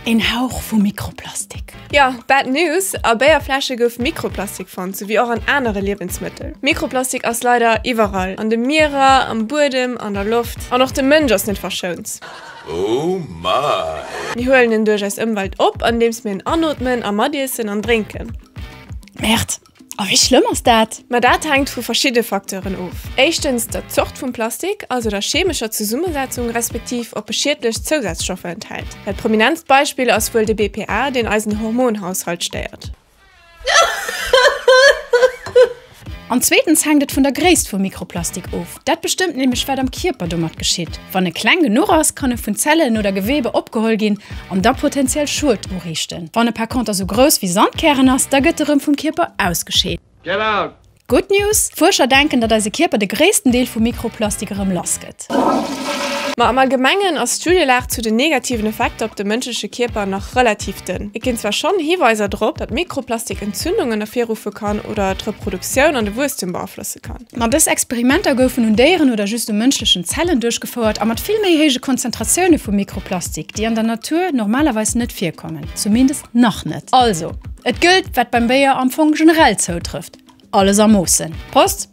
Een Hauch vu Mikroplastik. Jo, bad news, a Béierfläsche gouf Mikroplastik fonnt, souwéi och an anere Liewensmëttel. Mikroplastik ass leider iwwerall, an de Mierer, am Buedem, an der Loft. An och de Mënsch ass net verschount. Oh my! Mir huelen en duerch eis Ëmwelt op, andeems mir en anootmen a matiessen an drénken. Merde! A wéi schlëmm ass dat? Ma dat hänkt vu verschidde Facteuren of. Éischtens der Zort vum Plastik, also der chemescher Zesummesetzung, respektiv ob e schiedlech Zousazstoffer enthält. Dat prominentst Beispill ass wuel de BPA, deen eisen Hormonhaushalt stéiert. An zweetens hänkt et vun der Gréisst vum Mikroplastik of. Dat bestëmmt nämlech wat am Kierper domat geschitt. Wann e kleng genuch ass, kann e vun Zellen oder Gewebe opgeholl ginn an da potenziell Schued uriichten. Wann e par conter sou grouss wéi Sandkären ass, da gëtt e rëm vum Kierper ausgescheet. Get out! Good News, Fuerscher denken, datt eise Kierper de gréissten Deel vum Mikroplastik erëm lass gëtt. Ma am Allgemengen ass d'Studielag zu den negativen Effekter op de mënschleche Kierper nach relativ dënn. Et ginn zwar schonn Hiweiser drop, datt Mikroplastik Entzündungen ervirruffe kann oder d'Reproduktioun an de Wuesstum beaflosse kann. Ma dës Experimenter goufen un Déieren oder just u mënschlechen Zellen duerchgefouert a mat vill méi héije Konzentratioune vu Mikroplastik, déi an der Natur normalerweis net virkommen, zumindest nach net. Also, et gëllt, wat beim Béier am Fong generell zoutrëfft, Alles a Moossen. Prost!